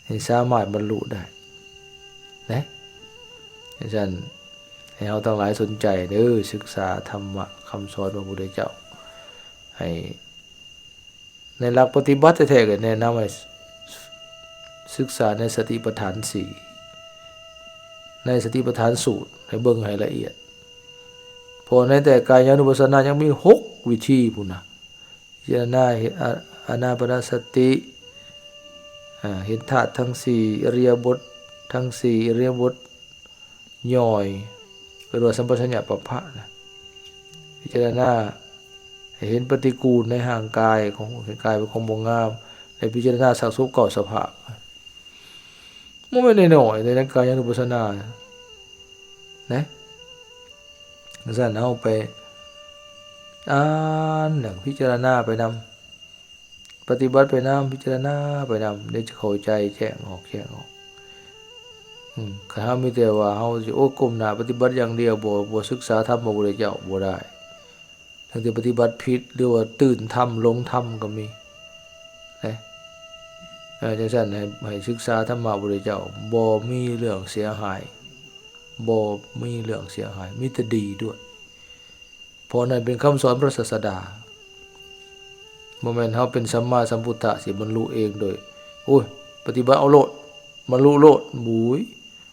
ໃຫ້ສາມາດບັນລຸໄດ້ນະ. ຈັ່ງຊັ້ນ ໃຫ້ເຮົາທັງຫຼາຍສົນໃຈເດີ ສຶກສາທຳມະຄຳສອນຂອງພະພຸດທະເຈົ້າ ໃຫ້ ໃນຫຼັກປະຕິບັດແທ້ໆ ກໍແນະນຳໃຫ້ສຶກສາໃນສະຕິປະທານສີ່ ໃນສະຕິປະທານສູດ ໃຫ້ເບິ່ງໃຫ້ລະອຽດ. ເພາະໃນແຕ່ກາຍານຸປັດສະນາຍັງມີຫົກວິທີພຸ້ນນະ ພິຈາລະນາເຫັນອາ ອານາປານະສະຕິ ອາ ເຫັນທາດທັງສີ່ ອິລິຍາບົດທັງສີ່ ອິລິຍາບົດ ຍ່ອຍ ເອີ້ນວ່າສຳປະຊັນຍະປັບພະນະ. ພິຈາລະນາໃຫ້ເຫັນປະຕິກູນໃນຮ່າງກາຍຂອງ ເຫັນກາຍເປັນຂອງບໍ່ງາມ ແລະ ພິຈາລະນາຊາກສົບເກົ້າສະພາບ. ບໍ່ແມ່ນນ້ອຍໆເດ້ ໃນກາຍານຸປັດສະນານະ. ຈັ່ງຊັ້ນເຮົາໄປອ່ານ ແລ້ວພິຈາລະນາໄປນຳ ປະຕິບັດໄປນຳ ພິຈາລະນາໄປນຳ ເດຈະເຂົ້າໃຈແຈ້ງອອກ ແຈ້ງອອກ. ອືມ ຄັນເຮົາມີແຕ່ວ່າເຮົາຊິ ໂອ້ ກົ້ມໜ້າປະຕິບັດຢ່າງດຽວ ບໍ່ ບໍ່ສຶກສາທຳຂອງພະພຸດທະເຈົ້າ ບໍ່ໄດ້. ທັງທີ່ປະຕິບັດຜິດ ຫຼືວ່າຕື່ນທຳ ຫຼົງທຳກໍມີນະ. ເອີ ຈັ່ງຊັ້ນໃຫ້ ໃຫ້ສຶກສາທຳມະພະພຸດທະເຈົ້າ ບໍ່ມີເລື່ອງເສຍຫາຍ ບໍ່ມີເລື່ອງເສຍຫາຍ ມີແຕ່ດີດ້ວຍ. ເພາະນັ້ນເປັນຄຳສອນພະສາສະດາ ບໍ່ແມ່ນເຮົາເປັນສຳມາສຳພຸດທະຊິບັນລຸເອງໂດຍ ໂອ້ຍ ປະຕິບັດເອົາໂລດ ບັນລຸໂລດ. ໂອ້ຍ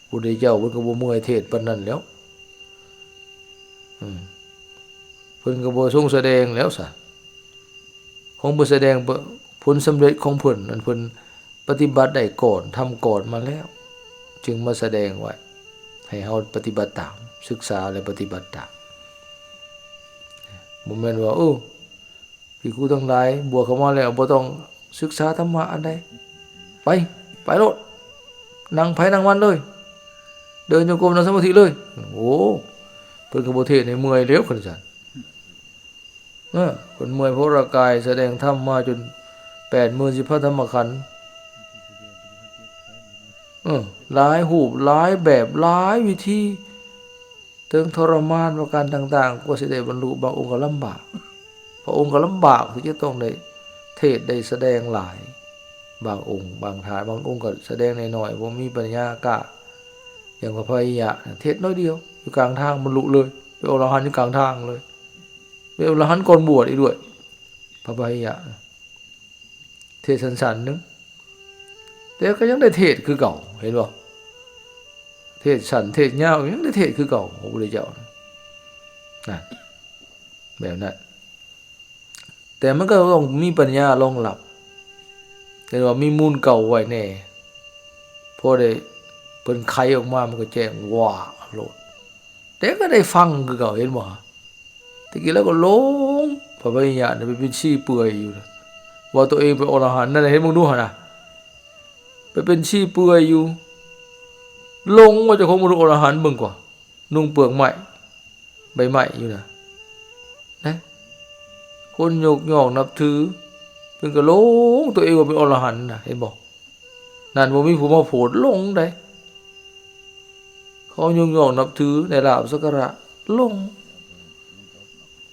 ພະພຸດທະເຈົ້າເພິ່ນກໍບໍ່ເມື່ອຍເທດປານນັ້ນແລ້ວ. ອືມ ເພິ່ນກໍບໍ່ຊົງສະແດງແລ້ວຊະ ຄົງໄປສະແດງຜົນສຳເລັດຂອງເພິ່ນ ອັນເພິ່ນ ປະຕິບັດໄດ້ກ່ອນ ທຳກ່ອນມາແລ້ວ ຈຶ່ງມາສະແດງໄວ້ໃຫ້ເຮົາປະຕິບັດຕາມ ສຶກສາ ແລະ ປະຕິບັດຕາມ. ບໍ່ແມ່ນວ່າ ໂອ້ ພິກຂຸທັງຫຼາຍ ບວດເຂົ້າມາແລ້ວບໍ່ຕ້ອງສຶກສາທຳມະອັນໃດ ໄປ ໄປໂລດ ນັ່ງໃຜນັ່ງມັນເລີຍ ເດີນໂຍກົມ ນັ່ງສະມາທິເລີຍ. ໂອ້ ເພິ່ນກໍບໍ່ເທດໃຫ້ເມື່ອຍແລ້ວ ຄັນຊັ້ນ. ເອີ ຄົນເມື່ອຍພະວະລະກາຍສະແດງທຳມາຈົນແປດໝື່ນສີ່ພັນທຳມະຂັນ ເອີ ຫຼາຍຮູບ ຫຼາຍແບບ ຫຼາຍວິທີ ເຖິງທໍລະມານປະການຕ່າງໆ ກວ່າຊິໄດ້ບັນລຸ ບາງອົງກໍລຳບາກ ພະອົງກໍລຳບາກທີ່ຈະຕ້ອງໄດ້ເທດໄດ້ສະແດງຫຼາຍ ບາງອົງ ບາງທ່ານ ບາງອົງກໍສະແດງໜ້ອຍໆ ບໍ່ມີປັນຍາກ້າ ຢ່າງພະພາຫິຍະ ເທດໜ້ອຍດຽວ ຢູ່ກາງທາງບັນລຸເລີຍ ເປັນອໍລະຫັນຢູ່ກາງທາງເລີຍ. ເປັນອໍລະຫັນກ່ອນບວດອີກດ້ວຍ ພະພາຫິຍະ ເທດສັ້ນໆໜຶ່ງ ແຕ່ກໍຍັງໄດ້ເທດຄືເກົ່າ ເຫັນບໍ່? ເທດສັ້ນເທດຍາວຍັງໄດ້ເທດຄືເກົ່າຂອງພະພຸດທະເຈົ້ານະ ນັ້ນ ແບບນັ້ນ. ແຕ່ມັນກໍຕ້ອງມີປັນຍາລອງຮັບ ເຫັນວ່າມີມູນເກົ່າໄວ້ແດ່ ພໍໄດ້ເພິ່ນໄຂອອກມາ ມັນກໍແຈ້ງວາໂລດ ແຕ່ກໍໄດ້ຟັງຄືເກົ່າ ເຫັນບໍ່? ແຕ່ກີ້ລາວກໍຫຼົງ ພະພາຫິຍະນະໄປເປັນຊີເປື່ອຍຢູ່ ວ່າຕົວເອງເປັນອໍລະຫັນ ນັ້ນ ເຫັນເບິ່ງດູຫັ້ນນະ ໄປເປັນຊີເປື່ອຍຢູ່ ຫຼົງວ່າເຈົ້າຂອງບັນລຸອໍລະຫັນ ເບິ່ງກວ່າ ນຸ່ງເປືອກໄມ້ ໃບໄມ້ຢູ່ນະ ນະ ຄົນຍົກຍ້ອງນັບຖື ເພິ່ນກໍຫຼົງຕົວເອງວ່າເປັນອໍລະຫັນນະ ເຫັນບໍ່? ນັ້ນ ບໍ່ມີຜູ້ມາໂພດ ຫຼົງໃດ ເຂົາຍົກຍ້ອງນັບຖື ໄດ້ລາບສັກກາລະ ຫຼົງ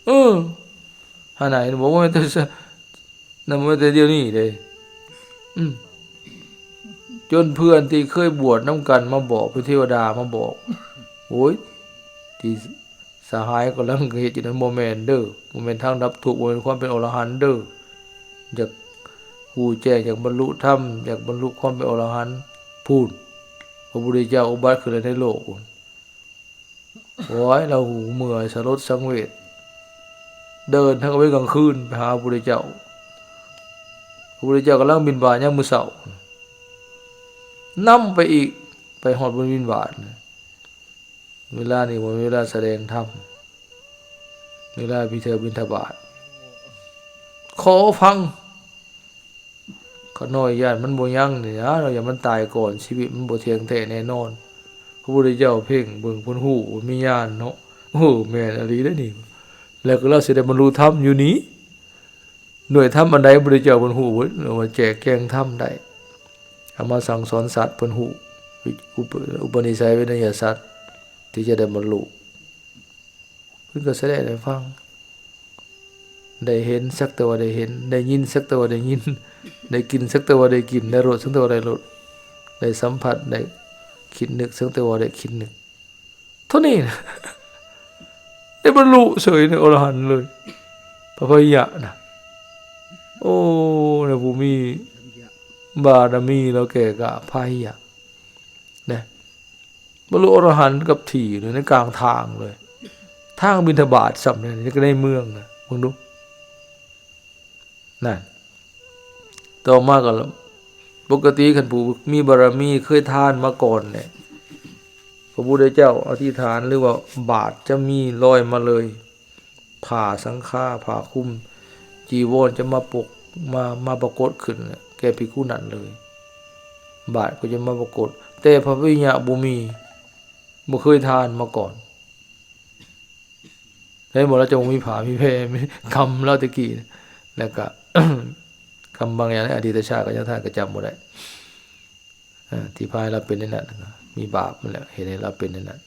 ເອີ ຫັ້ນນະ ເຫັນບໍ່? ບໍ່ແມ່ນແຕ່ ນັ້ນບໍ່ແມ່ນແຕ່ດຽວນີ້ເດ້ ອືມ ຈົນເພື່ອນທີ່ເຄີຍບວດນຳກັນມາບອກ ເປັນເທວະດາມາບອກ ໂອ້ຍ ທີ່ສະຫາຍກຳລັງເຮັດຢູ່ນັ້ນ ບໍ່ແມ່ນເດີ້ ບໍ່ແມ່ນທາງດັບທຸກ ບໍ່ແມ່ນຄວາມເປັນອໍລະຫັນເດີ້ ຢາກຮູ້ແຈ້ງ ຢາກບັນລຸທຳ ຢາກບັນລຸຄວາມເປັນອໍລະຫັນ ພຸ້ນ ພະພຸດທະເຈົ້າອຸບັດຂຶ້ນໃນໂລກພຸ້ນ. ໂອ້ຍ ລາວຫູເມື່ອຍສະຫຼົດສັງເວດ ເດີນທັງກາງເວັນກາງຄືນໄປຫາພະພຸດທະເຈົ້າ ພະພຸດທະເຈົ້າກຳລັງບິນບາດຍາມມື້ເຊົ້າ ນຳໄປອີກ ໄປຮອດບ່ອນບິນບາດ ເວລານີ້ບໍ່ແມ່ນເວລາສະແດງທຳ ເວລາພິເທີບິນທະບາດ ຂໍຟັງ ຂ້ານ້ອຍຢ້ານມັນບໍ່ຍັງນີ້ນະ ຢ້ານມັນຕາຍກ່ອນ ຊີວິດມັນບໍ່ທ່ຽງແທ້ແນ່ນອນ. ພະພຸດທະເຈົ້າເພັ່ງເບິ່ງ ເພິ່ນຮູ້ ເພິ່ນມີຍານເນາະ ໂອ້ ແມ່ນອີ່ຫຼີເດ້ນີ້ ແລ້ວກໍລາວຊິໄດ້ບັນລຸທຳຢູ່ນີ້ ໜ່ວຍທຳອັນໃດ ພະພຸດທະເຈົ້າເພິ່ນຮູ້ເບິດ ວ່າແຈກແຈງທຳໄດ້ ເອົາມາສັ່ງສອນສັດ ເພິ່ນຮູ້ ອຸປະ ອຸປະນິໄສວິໄນຍະສັດ ທີ່ຈະໄດ້ບັນລຸ ເພິ່ນກໍສະແດງໃຫ້ຟັງ ໄດ້ເຫັນສັກແຕ່ວ່າໄດ້ເຫັນ ໄດ້ຍິນສັກແຕ່ວ່າໄດ້ຍິນ ໄດ້ກິນສັກແຕ່ວ່າໄດ້ກິນ ໄດ້ລົດສັກແຕ່ວ່າໄດ້ລົດ ໄດ້ສຳຜັດ ໄດ້ຄິດນຶກ ເຊິ່ງແຕ່ວ່າໄດ້ຄິດນຶກ ເທົ່ານີ້ນະ ໄດ້ບັນລຸເສີຍໃນອະລະຫັນເລີຍ ພະໄພຍະນະ. ໂອ້ ແລ້ວຜູ້ມີບາລະມີແລ້ວແກ່ກະພະໄພຍະນະ ບັນລຸອະລະຫັນກັບທີ່ຢູ່ໃນກາງທາງເລີຍ ທາງບິນທະບາດຊ້ຳໃນ ໃນເມືອງນະ ເບິ່ງດູ. ນັ້ນ ຕໍ່ມາກໍ ປົກກະຕິຄັນຜູ້ມີບາລະມີເຄີຍທານມາກ່ອນແຫຼະ ພະພຸດທະເຈົ້າອະທິຖານ ຫຼືວ່າບາດຈະມີລອຍມາເລີຍ ຜ້າສັງຄາ ຜ້າຄຸມ ຈີວອນຈະມາປົກ ມາ ມາປາກົດຂຶ້ນແກ່ພິກຂຸນັ້ນເລີຍ ບາດກໍຈະມາປາກົດ ແຕ່ພະໄພຍະບໍ່ມີ ບໍ່ເຄີຍທານມາກ່ອນ. ເຫັນບໍ່ ລາວຈະບໍ່ມີຜ້າມີແພ ມີກຳລາວແຕ່ກີ້ ແລ້ວກະ ກຳບາງຢ່າງໃນອະດີດຕະຊາດກໍຍັງທ່ານກໍຈຳບໍ່ໄດ້ ເອີ ທີ່ພາໃຫ້ລາວເປັນແນວນັ້ນ ມີບາບຫັ້ນແຫຼະ ເຮັດໃຫ້ລາວເປັນແນວນັ້ນ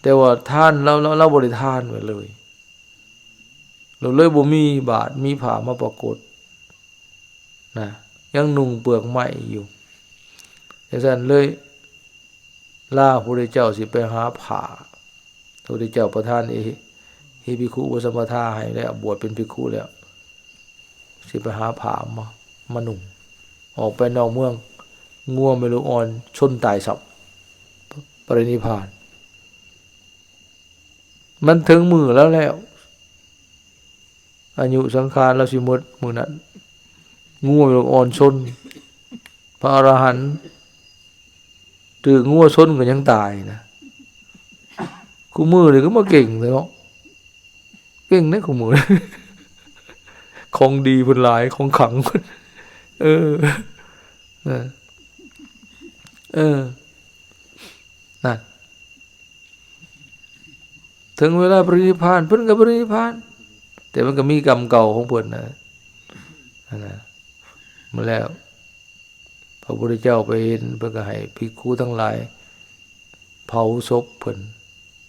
ແຕ່ວ່າທ່ານ ລາວ ລາວ ລາວບໍ່ໄດ້ທ່ານໄວ້ເລີຍ ລາວເລີຍບໍ່ມີບາດມີຜ້າມາປາກົດ ນະ ຍັງນຸ່ງເປືອກໄມ້ຢູ່ ຈັ່ງຊັ້ນເລີຍ ລາພະພຸດທະເຈົ້າຊິໄປຫາຜ້າ ພະພຸດທະເຈົ້າປະທານເອ ເອພິກຂຸອຸປະສຳປະທາໃຫ້ແລ້ວ ບວດເປັນພິກຂຸແລ້ວ ຊິໄປຫາຜ້າມາ ມານຸ່ງ ອອກໄປນອກເມືອງ ງົວແມ່ລູກອ່ອນຊົນຕາຍຊ້ຳ ປະລິນິບພານ ມັນເຖິງມື້ລາວແລ້ວ ອາຍຸສັງຂານລາວຊິໝົດມື້ນັ້ນ ງົວລູກອ່ອນຊົນ ພະອະລະຫັນ ຖືກງົວຊົນກໍຍັງຕາຍນະ ຄູ່ມື້ນີ້ຄືມາເກັ່ງແທ້ເນາະ ເກັ່ງເດ້ຄູ່ມື້ ຂອງດີເພິ່ນຫຼາຍ ຂອງຂັງ ເອີ ເອີ ເອີ ນັ້ນ ເຖິງເວລາປະລິນິບພານ ເພິ່ນກໍປະລິນິບພານ ແຕ່ມັນກໍມີກຳເກົ່າຂອງເພິ່ນນະ ຫັ້ນນະ ມາແລ້ວ ພະພຸດທະເຈົ້າໄປເຫັນ ເພິ່ນກໍໃຫ້ພິກຂຸທັງຫຼາຍເຜົາສົບເພິ່ນ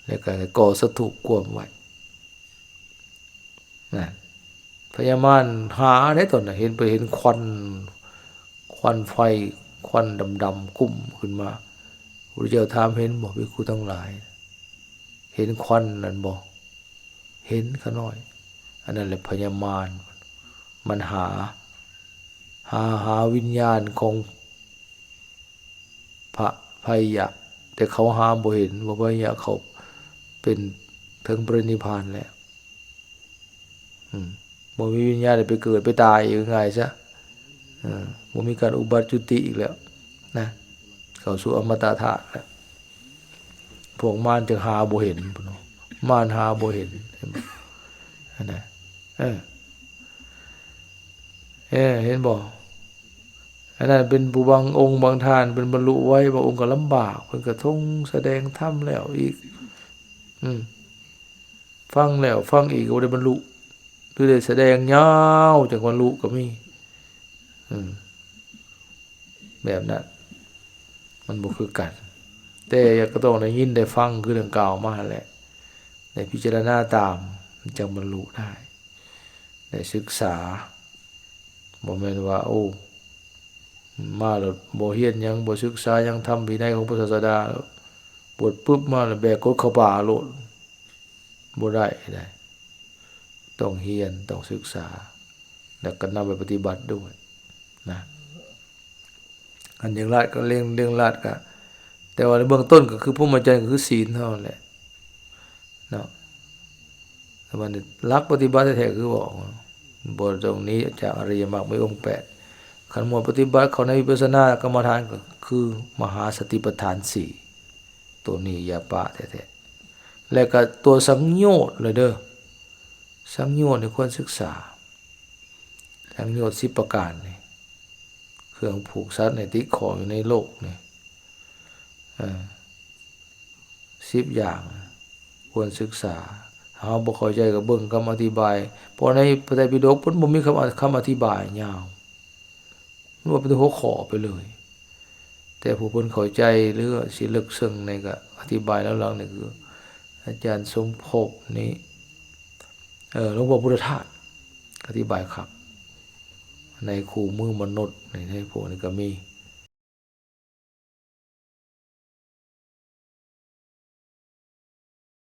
ແລ້ວກໍໃຫ້ກໍ່ສະຖູບກວມໄວ້. ນະ ພະຍາມານຫາເດ້ຕອນນັ້ນ ເຫັນ ໄປເຫັນຄວັນ ຄວັນໄຟ ຄວັນດຳໆກຸ້ມຂຶ້ນມາ. ພະພຸດທະເຈົ້າຖາມ ເຫັນບໍ່ ພິກຂຸທັງຫຼາຍ? ເຫັນຄວັນນັ້ນບໍ່? ເຫັນຂ້ານ້ອຍ. ອັນນັ້ນແຫຼະພະຍາມານ ມັນຫາ ຫາ ຫາວິນຍານຂອງ ພະໄພຍະ ແຕ່ເຂົາຫາບໍ່ເຫັນ ວ່າໄພຍະເຂົາເປັນເຖິງປະລິນິບພານແລ້ວ ອືມ ບໍ່ມີວິນຍານໄດ້ໄປເກີດໄປຕາຍອີກ ງ່າຍຊະ ເອີ ບໍ່ມີການອຸບັດຈຸຕິອີກແລ້ວນະ ເຂົ້າສູ່ອະມະຕະທາດແລ້ວ. ພວກມານຈຶ່ງຫາບໍ່ເຫັນ ມານຫາບໍ່ເຫັນ ເຫັນບໍ່ ຫັ້ນນະ ເອີ ເອີ ເຫັນບໍ່? ອັນນັ້ນເປັນຜູ້ບາງອົງບາງທ່ານເພິ່ນບັນລຸໄວ ບາງອົງກໍລຳບາກ ເພິ່ນກໍຊົງສະແດງທຳແລ້ວອີກ ອືມ ຟັງແລ້ວຟັງອີກກໍບໍ່ໄດ້ບັນລຸ ຫຼືໄດ້ສະແດງຍາວຈັ່ງບັນລຸກໍມີ ອືມ ແບບນັ້ນ ມັນບໍ່ຄືກັນ ແຕ່ກໍຕ້ອງໄດ້ຍິນໄດ້ຟັງ ຄືດັ່ງກ່າວມາຫັ້ນແຫຼະ ໄດ້ພິຈາລະນາຕາມ ມັນຈັ່ງບັນລຸໄດ້. ໄດ້ສຶກສາ ບໍ່ແມ່ນວ່າ ໂອ້ ມາແລ້ວບໍ່ຮຽນຫຍັງ ບໍ່ສຶກສາຫຍັງ ທຳວິໄນຂອງພະສາສະດາ ບວດປຶບມາແລ້ວແບກກົດເຂົ້າປ່າໂລດ ບໍ່ໄດ້ໃດ ຕ້ອງຮຽນ ຕ້ອງສຶກສາ ແລ້ວກໍນຳໄປປະຕິບັດດ້ວຍນະ. ອັນເລັ່ງລາດກໍເລັ່ງ ເລັ່ງລາດກໍ ແຕ່ວ່າໃນເບື້ອງຕົ້ນກໍຄື ພົມມະຈັນ ກໍຄືສີນເຮົານັ້ນແຫຼະເນາະ. ແຕ່ວ່າຫຼັກປະຕິບັດແທ້ໆ ຄືບອກ ບໍ່ຕ້ອງໜີຈາກອະລິຍະມັກມີອົງແປດ. ຄັນໝວດປະຕິບັດເຂົ້າໃນວິປັດສະນາກຳມະຖານ ກໍຄືມະຫາສະຕິປະທານສີ່ ໂຕນີ້ຢ່າປະແທ້ໆ. ແລະກໍຕົວສັງໂຍດເລີຍເດີ ສັງໂຍດນີ້ຄວນສຶກສາ ສັງໂຍດສິບປະການນີ້ ເຄື່ອງຜູກສັດໃຫ້ຕິດຂ້ອງຢູ່ໃນໂລກນີ້ ເອີ ສິບຢ່າງຄວນສຶກສາ. ເຮົາບໍ່ເຂົ້າໃຈກໍເບິ່ງຄຳອະທິບາຍ ເພາະໃນພະໄຕປິດົກເພິ່ນບໍ່ມີຄຳ ຄຳອະທິບາຍຍາວ ມັນວ່າເປັນຫົວຂໍ້ໄປເລີຍ. ແຕ່ຜູ້ເພິ່ນເຂົ້າໃຈ ຫຼືວ່າຊິເລິກເຊິ່ງໃນກະອະທິບາຍຫຼັງໆນີ້ ຄືອາຈານສົມພົບນີ້ ເອີ ຫຼວງພໍ່ພຸດທະທາດ ອະທິບາຍຄັກ ໃນຄູ່ມືມະນຸດ ໃນ ໃນພວກນີ້ກໍມີ